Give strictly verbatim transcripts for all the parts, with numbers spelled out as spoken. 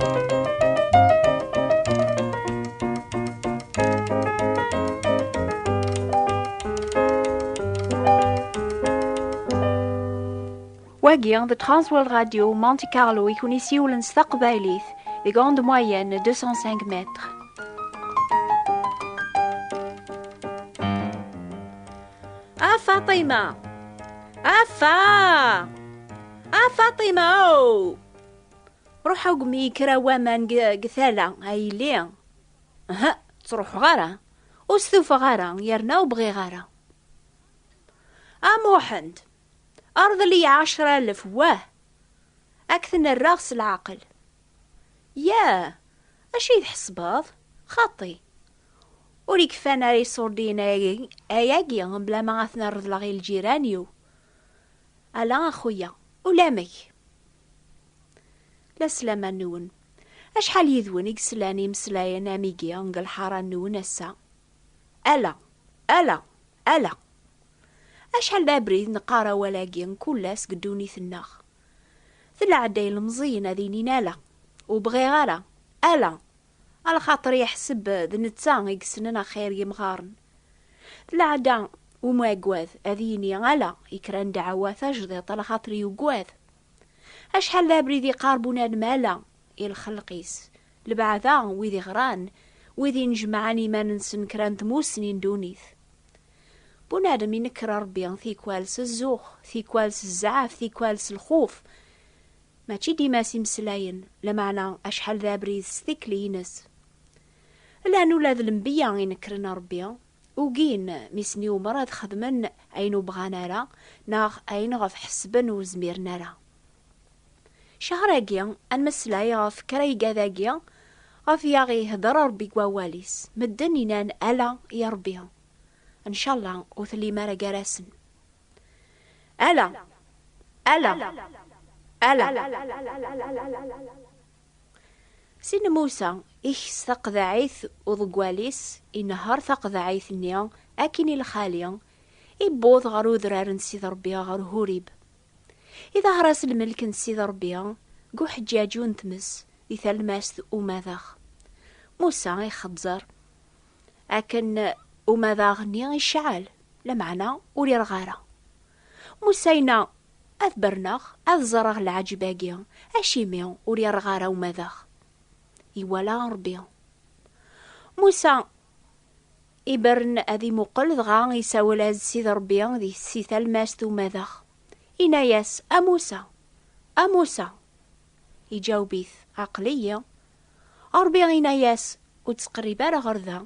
Wagi d Transworld Radio Monte Carlo i kun-isiwlen s taqbaylit deg onde moyenne deux cent cinq mètres. A Faṭima! A Fa! A Faṭima, oh! Ruḥ agmi kra waman g-, g tala, a yelli. Aha, ttruḥuɣ ara, ur stufaɣ ara, yerna ur bɣiɣ ara. A Muḥend, rḍel-iyi ɛecra alef, wah! Ad k-ten-rreɣ s leɛqel. Yah, acu i tḥesbeḍ? Xaṭi. Ur ikfan ara iṣurdiyen ayagi, ayagi, mebla ma ad ten-rḍleɣ i lǧiran-iw. Ala a xuya, ulamek. La slama-nwen. Acḥal yid-wen i yeslan imeslayen am igi deg lḥara-nwen ass-a? Ala, ala, ala. Acḥal d abrid neqqar awal-agi kul ass deg ddunit-nneɣ. Tella ɛedda ilemẓiyen ad inin ala, ur bɣiɣ ara, ala, alaxaṭer yeḥseb d netta i yessnen axir n yimɣaren. Tella ɛedda umagad ad yini ala i kra n ddeɛwa tajdiṭ alaxaṭer yugad. Acḥal d abrid iqqar bunadem ala i lxelq-is, lbeɛda, wid iɣran, wid inejmaɛen iman-nsen kra n tmussni n ddunit. Bunadem inekker Ṛebbi tikwal s zzux, tikwal s zzɛaf, tikwal s lxuf. Mačči dima s imeslayen, lameɛna acḥal d abrid s tikli-ines. Llan ula d lenbiya inekkren Ṛebbi, ugin mi sen-yumer ad xedmen ayen ur bɣan ara, neɣ ayen ɣef ḥesben ur zmiren ara. Cehṛ-agi, ad nmeslay ɣef kra igad-agi, ɣef i aɣ-ihder Ṛebbi deg wawal-is. Medden inan ala i Ṛebbi. Ncallah ur tellim ara gar-asen. Ala! Ala! Ala! Sidna Musa ikes taqeḍɛit uḍeggal-is, inehheṛ taqeḍɛit-nni akin i lxali, iwweḍ ɣer udrar n Sidi Ṛebbi ɣer Hurib. Iḍher-as lmelk n Sidi Ṛebbi deg uḥeǧǧaǧu n tmes di talmast umadaɣ. Musa ixeẓẓer akken umadaɣ-nni iceɛɛel, lameɛna ur irɣa ara. Musa yenna, ad berneɣ, ad ẓreɣ lɛaǧeb-agi, acimi ur irɣa ara umadaɣ? Iwala Ṛebbi. Musa ibren ad imuqel, dɣa isawel-as-d Sidi Ṛebbi di, si talmast umadaɣ. Inna-yas, a Musa, a Musa! Iǧaweb-it, aql-iyi. Ṛebbi inna-yas, ur ttqerrib ara ɣer da,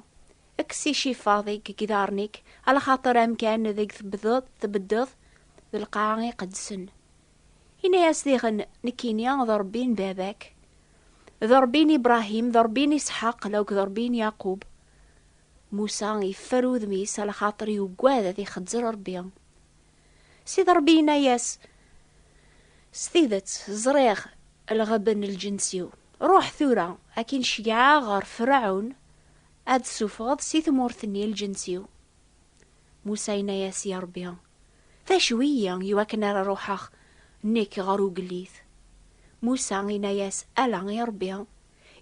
kkes icifaḍ-ik deg iḍarren-ik, alaxaṭer amkan deg tebded-, tbeddeḍ d lqaɛa iqedsen. Inna-yas diɣen, nekkini d Ṛebbi n baba-k, d Ṛebbi n Ibṛahim, d Ṛebbi n Isḥaq, akked Ṛebbi n Yaqub. Musa yeffer udem-is alaxaṭer yugad ad ixezzer Ṛebbi. Sidi Ṛebbi yenna-yas, s tidet ẓriɣ lɣeb n lǧens-iw. Ruḥ tura, akin ceyyɛeɣ ɣer Ferɛun, ad d-tessufɣeḍ si tmurt-nni lǧens-iw. Musa yenna-yas i Ṛebbi, d acu-iyi iwakken ara ruḥeɣ nekk ɣer ugellid? Musa yenna-yas, ala i Ṛebbi.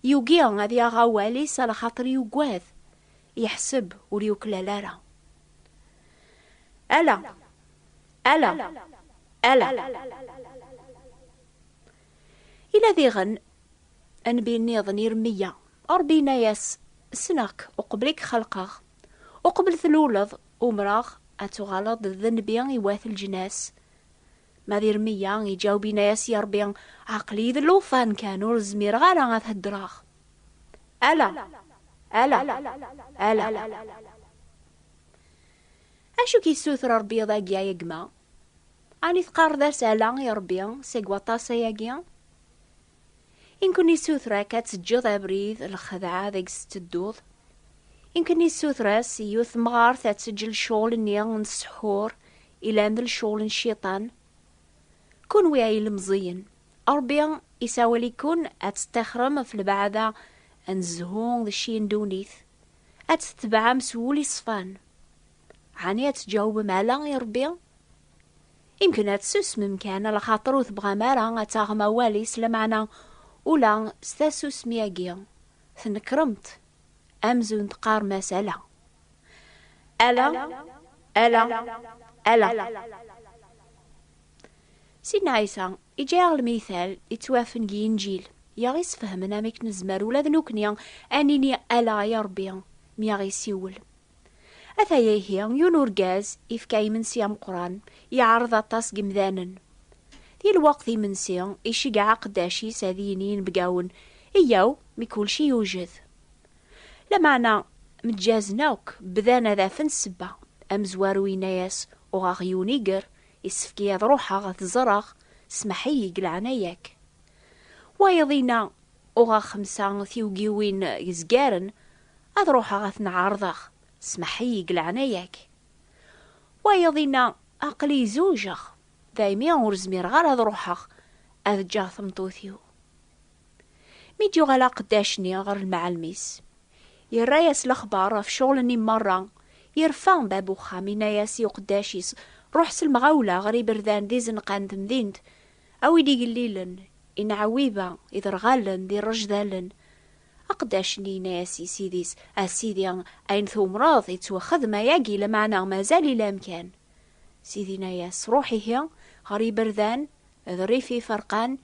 Yugi ad yaɣ awal-is alaxaṭer yugad, yeḥseb ur yuklal ara. Ala, ala, ala. Ila diɣen nnbi nniḍen, Irmiya. Ṛebbi yenna-yas, ssneɣ-k uqbel i k-xelqeɣ. Uqbel tluleḍ, umreɣ ad tuɣaleḍ d nnbi i wat leǧnas. Ma d Irmiya, iǧaweb yenna-yas i Ṛebbi, aql-iyi d llufan kan, ur zmireɣ ara ad heddreɣ. Ala, ala, ala. Acu k-issuter Ṛebbi dagi, ay gma? Ɛni teqqareḍ-as ala i Ṛebbi seg waṭas ayagi? Imken issuter-ak ad teǧǧeḍ abrid n lxedɛa deg-s tettedduḍ. Imken issuter-as i yiwet temɣart ad teǧǧ lecɣel-nni n ssḥur ilan d lecɣel n cciṭan. Kunwi ay ilemẓiyen, Ṛebbi isawel-iken ad teṭṭixrem ɣef lbeɛda n zzhu d cci n ddunit, ad tetbeɛem s wul iṣfan. Ɛni ad tǧawbem ala i Ṛebbi? Imken ad tsusmem kan, alaxaṭer ur tebɣam ara ad taɣem awal-is, lameɛna Ula s tasusmi-agi, tnekremt amzun teqqarem-as ala. Ala, ala, ala. Sidna Ɛisa iǧǧa-yaɣ lmital yettwafen deg Yinǧil, i aɣ-isfehmen amek nezmer ula d nekkni ad nini ala i Ṛebbi mi aɣ-isiwel. Ataya ihi, yiwen urgaz ifka imensi ameqqran, iɛreḍ aṭas n yimdanen. Di lweqt imensi, iceggeɛ aqeddac-is ad yini i yinebgawen: "Iyyaw, mi kulci yewjed." Lameɛna, mǧazen akk, bdan ad afen ssebba. Amezwaru yenna-yas: "Uɣeɣ yiwen iger, issefk-iyi ad ruḥeɣ ad t-ẓreɣ, smeḥ-iyi deg leɛnaya-k." Wayeḍ yenna: "Uɣeɣ xemsa tiwgiwin yezgaren, ad ruḥeɣ ad ten-ɛerḍeɣ, smeḥ-iyi deg leɛnaya-k." Wayeḍ yenna: "Aql-i zujeɣ, daymi ur zmireɣ ara ad ruḥeɣ ad ǧǧeɣ tmeṭṭut-iw." Mi d-yuɣal aqeddac-nni ɣer lemɛellem-is, yerra-yas lexbar ɣef ccɣel-nni merra, yerfa bab uxxam, yenna-yas i uqeddac-is: "Ruḥ s lemɣawla ɣer iberdan d izenqan n temdint, awi-d igellilen, inɛewwiba, iderɣalen d irrejdalen." Aqeddac-nni yenna-yas i sidi-s: "A sidi, ayen tumreḍ yettwaxdem ayagi, lameɛna mazal ila amkan." Sidi yenna-yas: "Ruḥ ihi ɣer iberdan d rrif iferqan,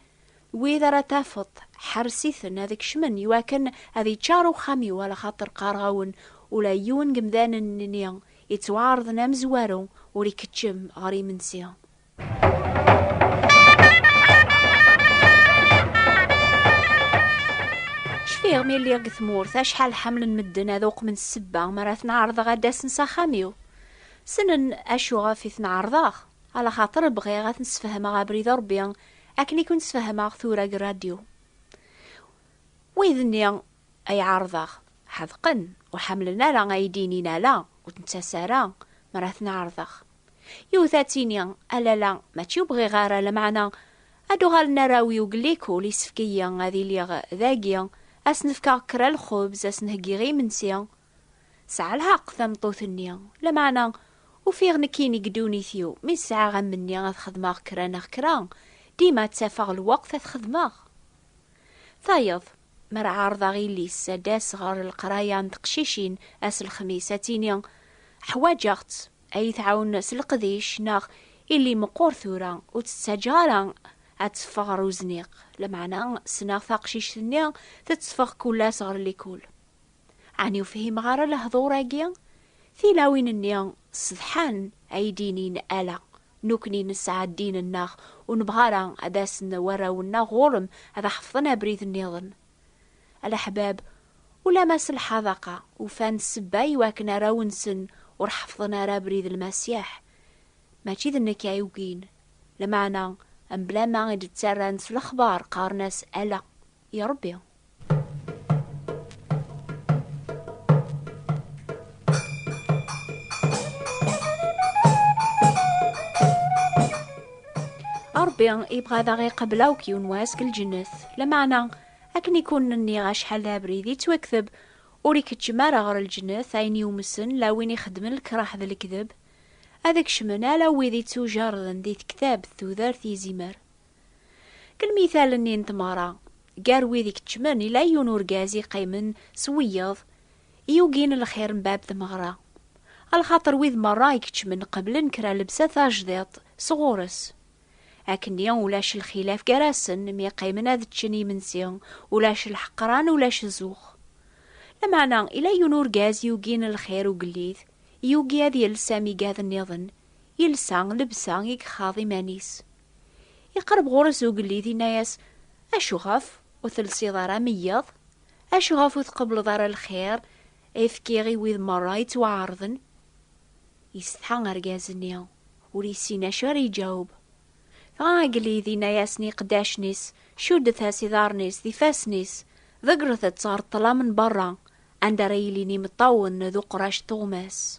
wid ara tafeḍ, ḥers-iten ad kecmen, iwakken ad iččar uxxam-iw, alaxaṭer qqareɣ-awen, ula yiwen n yemdanen-nni yettwaɛerḍen amezwaru ur ikeččem ɣer imensi." Cfiɣ mi lliɣ deg tmurt acḥal ḥemmlen medden ad uqmen ssebba mi ara ten-ɛerḍeɣ ad d-asen s axxam-iw. Ssnen acu ɣef i ten-ɛerḍeɣ? Alaxaṭer bɣiɣ ad ten-sfehmeɣ abrid n Ṛebbi, akken i ken-sfehmeɣ tura deg rradyu. Wid-nni ay ɛerḍeɣ ḥedqen, ur ḥemmlen ara ad yi-d-inin ala, ur ttmettat ara mi ara ten-ɛerḍeɣ. Yiwet ad tini: "A lalla, mačči ur bɣiɣ ara, lameɛna ad uɣalen arraw-iw deg likul, issefk-iyi ad iliɣ dagi, ad sen-fkeɣ kra n lxubz, ad sen-heggiɣ imensi." Tesɛa lḥeqq tmeṭṭut-nni, lameɛna ufiɣ nekkini deg ddunit-iw, mi sɛiɣ amenni ad xedmeɣ kra neɣ kra, dima ttafeɣ lweqt ad t-xedmeɣ. Tayeḍ, mi ara ɛerḍeɣ yelli-s ad d-tas ɣer leqraya n teqcicin ass n lexmis, ad tini: "Ḥwaǧeɣ-tt, ad yi-tɛawen s leqdic, neɣ illi meqqer tura, ur tt-ttaǧǧa ara ad teffeɣ ɣer uzniq." Lameɛna ssneɣ taqcict-nni tetteffeɣ kul ass ɣer likul. Ɛni ur fhimeɣ ara lehdur-agi? Tilawin-nni ssetḥan ad yi-d-inin ala. Nekkni nesɛa ddin-nneɣ, ur nebɣi ara ad d-asen warraw-nneɣ ɣur-m ad ḥefḍen abrid nniḍen. A leḥbab, ulamma s lḥadaqa ufan ssebba i wakken arraw-nsen ur ḥeffḍen ara abrid n Lmasiḥ, mačči d nekk ay ugin, lameɛna mebla ma i d-ttarran s lexbar qqaren-as ala i Ṛebbi. Ṛebbi yebɣa ad aɣ-iqabel akk yiwen wass deg lǧennet. Lameɛna, akken i kun-nniɣ acḥal d abrid yettwakteb, ur ikeččem ara ɣer lǧennet ayen yumsen la win ixeddmen lekraḥ d lekdeb, ad kecmen ala wid ittujarden di tektabt tudert yizimer. Deg lmital-nni n tmeɣra, gar wid ikeččmen ila yiwen urgaz iqqimen s wiyeḍ, yugin lxir n bab tmeɣra. Alaxaṭer wid merra ikeččmen qeblen kra llebsa tajdiṭ sɣur-s. Akkenni ulac lxilaf gar-asen mi qqimen ad ččen imensi, ulac lḥeqran, ulac zzux. Lameɛna, ila yiwen urgaz yugin lxir ugellid, yugi ad yels am igad nniḍen, yelsa llebsa i ixaḍ iman-is. Iqreb ɣur-s ugellid, inna-yas: "Acuɣef ur telsiḍ ara am wiyeḍ? Acuɣef ur tqebbleḍ ara lxir i fkiɣ i wid merra yettwaɛerḍen?" Yessetḥa argaz-nni, ur yessin acu ara iǧaweb. Dɣa agellid inna-yasen i iqeddacen-is: "Cuddet-as iḍarren-is d ifassen-is, ḍeggret-tt ɣer ṭṭlam n berra, anda ara yilin imeṭṭawen d uqrac tuɣmas."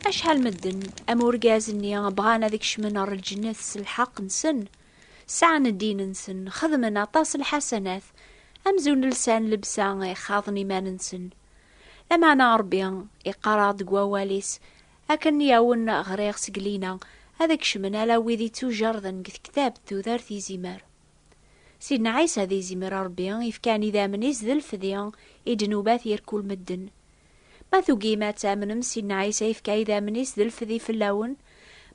Acḥal medden am urgaz-nni bɣan ad kecmen ɣer lǧennet s lḥeqq-nsen, sɛan ddin-nsen, xedmen aṭas n lḥasanat, amzun lsan llebsa ixaḍen iman-nsen. Lameɛna Ṛebbi iqqar-aɣ-d deg wawal-is: "Akken yawen ɣriɣ seg lina, ad kecmen ala wid ittujerden deg tektabt tudert izimer. Sidna Ɛisa d izimer Ṛebbi, ifkan idammen-is d lefdi i ddnubat irkul medden. Ma tugim ad tamnem Sidna Ɛisa ifka idammen-is d lefdi fell-awen,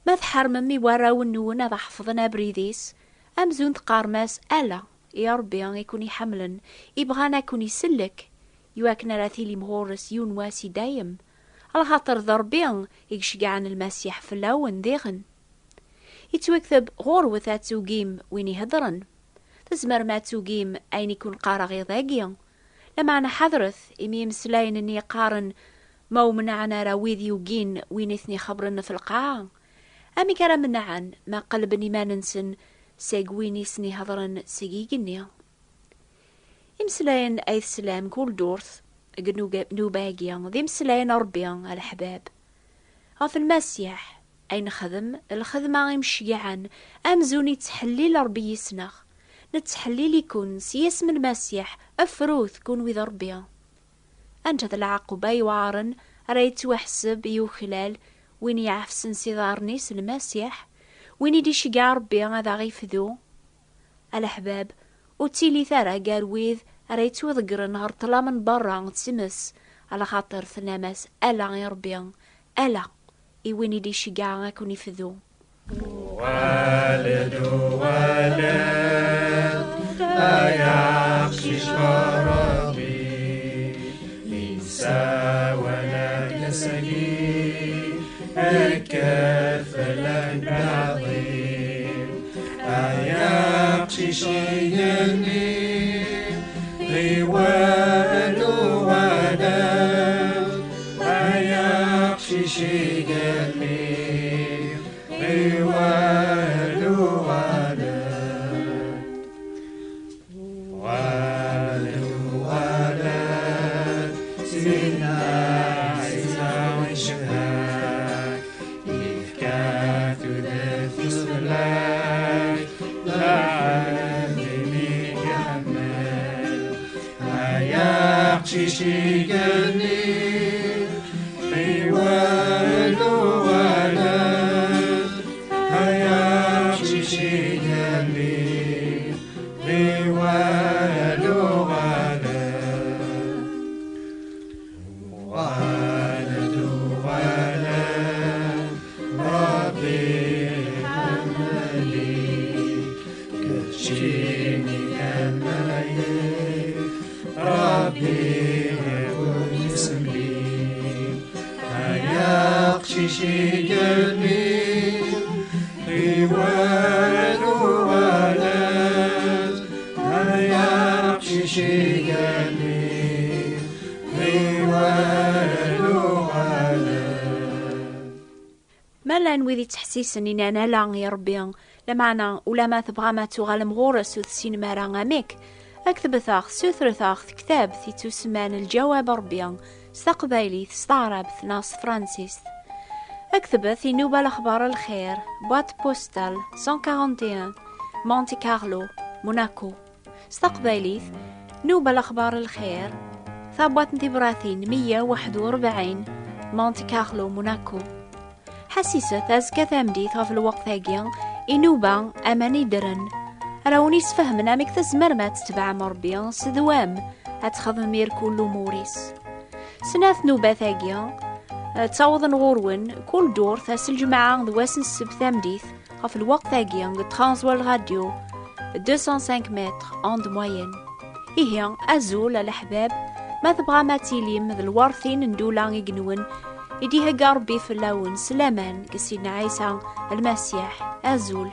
ma tḥermem i warraw-nwen ad ḥefḍen abrid-is, amzun teqqarem-as ala i Ṛebbi i ken-iḥemmlen, ibɣan ad ken-isellek, iwakken ara tilim ɣur-s yiwen wass i dayem, alaxaṭer d Ṛebbi i iceggɛen Lmasiḥ fell-awen diɣen. Ittwakteb ɣur-wet ad tugim win iheddren. Tzemrem ad tugim ayen i kun-qqareɣ iḍ-agi. Lameɛna ḥadret, imi imeslayen-nni qqaren ma ur menɛen ara wid yugin win i ten-ixebbren ɣef lqaɛa, amek ara menɛen ma qelben iman-nsen seg win i sen-iheddren seg igenni? Imeslayen ay teslam kul ddurt deg nnuba-, nnuba-agi d imeslayen n Ṛebbi, a leḥbab. Ɣef Lmasiḥ ay nexdem lxedma imceyyɛen, amzun ittḥellil Ṛebbi yis-neɣ. Nettḥellil-iken s yisem n Lmasiḥ, frut kunwi d Ṛebbi. Anta d lɛaquba iweɛṛen ara yettwaḥseb i uklal win iɛefsen s iḍarren-is Lmasiḥ, win i d-iceggeɛ Ṛebbi ad aɣ-ifdu? A leḥbab, ur ttilit ara gar wid ara yettwaḍeggren ɣer ṭṭlam n berra d tmes, alaxaṭer tennam-as ala i Ṛebbi, ala i win i d-iceggeɛ ad ken-ifdu. Uɣal-d, uɣal-d, ay aqcic Ṛebbi, yessawal-ak ass-agi, kked fell-ak d aɛḍil. Ay aqcic igenni, ɣiwel uɣal-d, ay aqcic igenni, ɣiwel uɣal-d. Uɣal-d, uɣal-d, Sidna Ɛisa icebḥ-ak, yefka tudert-is fell-ak, lɛebd imi k-iḥemmel. Ay aqcic igenni, ɣiwel uɣal-d, ay aqcic igenni, ɣiwel uɣal-d. Uɣal-d, uɣal-d, Ṛebbi iḥemmel-ik, keččini iḥemmel-ik, Ṛebbi iḥemmel-ik. Ay aqcic igenni, ɣiwel uɣal-d, ay aqcic igenni, ɣiwel uɣal-d. Ma llan wid ittḥessisen inan ala i Ṛebbi, lameɛna ulamma tebɣam ad tuɣalem ɣur-s ur tessinem ara amek, ktbet-aɣ, sutret-aɣ tektabt ittusemman Lǧawab Ṛebbi, s taqbaylit, s taɛrabt neɣ s tefransist. Ktbet i Nnuba Lexbar Lxir, boîte postale cent quarante et un, Monte Carlo, Monaco. S taqbaylit, Nnuba Lexbar Lxir, tabwaṭ n tibratin meyya u waḥed u rebɛin, Monte Carlo, Monaco. Ḥassiset azekka tameddit ɣef lweqt-agi, i nnuba aman iddren, ara wen-isfehmen amek tzemrem ad tetbeɛem Ṛebbi s ddwam, ad txedmem irkul lumuṛ-is. Snat nnubat-agi, eh, ttawḍen ɣur-wen kul ddurt ass n lǧemɛa d wass n ssebt tameddit ɣef lweqt-agi deg Transworld Radio, deux cent cinq mètres onde moyenne. Ihi, azul a leḥbab, ma tebɣam ad tilim d lwertin n ddula igenwen i d-ihegga Ṛebbi fell-awen s laman deg Sidna Ɛisa Lmasiḥ, azul.